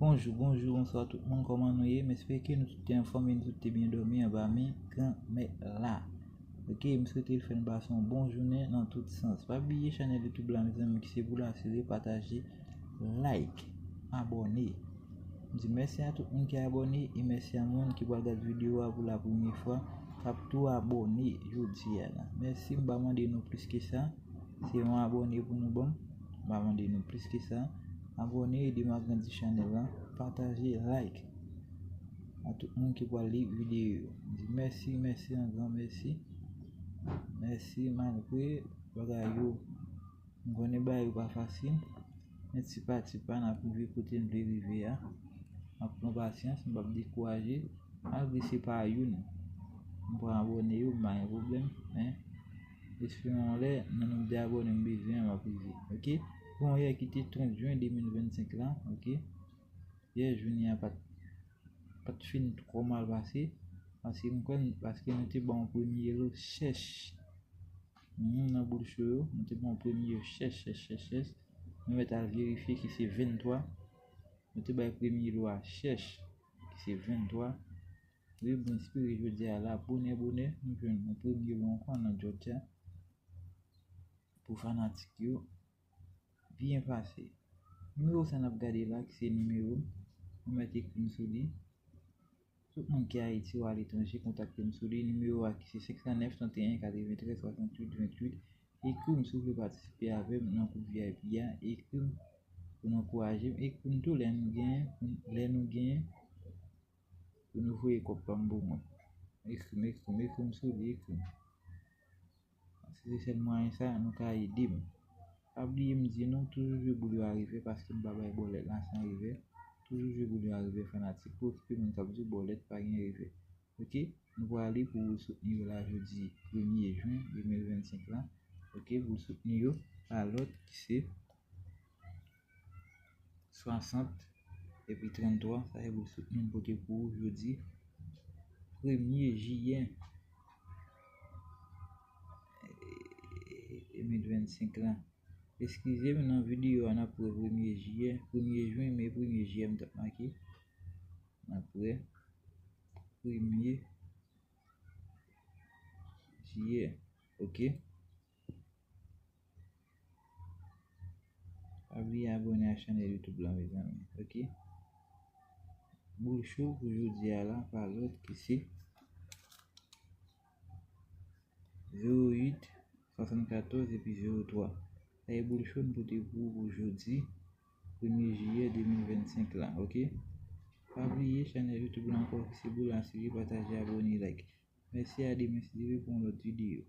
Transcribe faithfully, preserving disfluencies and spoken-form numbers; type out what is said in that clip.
Bonjou, bonjou, bonswa tout moun, kòman nou ye? M espere ke nou tout te anfòm e nou tout te byen dòmi anba men Granmèt la. Ok, m swete l fè n pase yon bon jounen nan tout sans. Pa bliye chanèl YouTube la, mezanmi, ki se pou l asire, pataje, like, abòne. M di mèsi a tout moun ki abòne e mèsi a moun ki pral gad videyo a pou la premye fwa, k ap tou abòne jodi a la. Mèsi, m pa mande nou plis ke sa. Se yon abòne pou nou ban m. M pa mande nou plis ke sa. Abòne, ede m agrandi chanèl la. Pataje, like. A tout moun ki pral li videyo yo. M di mèsi, mèsi, yon gran mèsi. Mèsi, malgre bagay yo, m konnen bagay yo pa fasil, men ti pa ti pa, n ap rive kote n vle rive a. N ap pran pasyans, m p ap dekouraje, malgre se pa youn. M pran abòne yo, m pa gen pwoblèm, men espere yon lè, nan nonb de abòne m bezwen an, m ap rive. Ok? Bon, yè ki te trant jen de mil vennsenk la, ok? Yè jounen an pa t, pa t fin twò mal pase, paske m kwè, paske nou te ba yon premye lo chèch. Mhm, nan boul cho yo, nou te ba yon premye chèch, chèch, chèch, chèch. Nou mèt al verifye ki se venntwa. Nou te bay premye lo a chèch, ki se venntwa. Wi, bon, espere jodi a la, bonè, bonè, nou jwenn yon premye lo ankò nan Georgia. Pou fanatik yo, byen pase. Nimewo sa n ap gade la, ki se nimewo m, nou mèt ekri m sou li. Tout moun ki Ayiti ou aletranje, kontakte m sou li. Nimewo a ki se senk san nèf, trant e en, katreventrèz, swasantuit, venntuit. Ekri m si w vle patisipe avè m nan gwoup V I P a. Ekri m pou n ankouraje m. Ekri m tou lè nou genyen, lè nou genyen, pou nou voye kòb pa m pou mwen. Ekri m, ekri m, ekri m sou li, ekri m. Paske se sèl mwayen sa nou ka ede m. Pa bliye m di nou, toujou jwe boul yo a revè, paske m pa bay bòlèt la san revè. Toujou jwe boul yo a revè, fanatik. Pwokipe moun k ap di w bòlèt pa gen revè. Ok? Nou prale pou soutni yo la jodi premye jen de mil vennsenk la. Ok? Pou soutni yo pa lòt ki se swasant epi tranntwa, sa se pou soutni m pote pou ou jodi premye jiyè de mil vennsenk la. Eskize m, nan videyo a n ap wè premye jiyè, premye jen, men premye jiyè m t ap make. N ap wè premye jiyè. Ok? Pa bliye abòne a chanèl YouTube la, mezanmi. Ok? Boul cho pou jodi a la, pa lòt ki se zewo uit, swasannkatòz epi zewo twa. Sa e boul cho n pote pou ou pou jodi premye jiyè de mil vennsenk la, ok? Pa bliye chanèl YouTube la ankò, ki se boul asire, pataje, abòne, like. Mèsi a demen si Dye vle pou yon lòt videyo.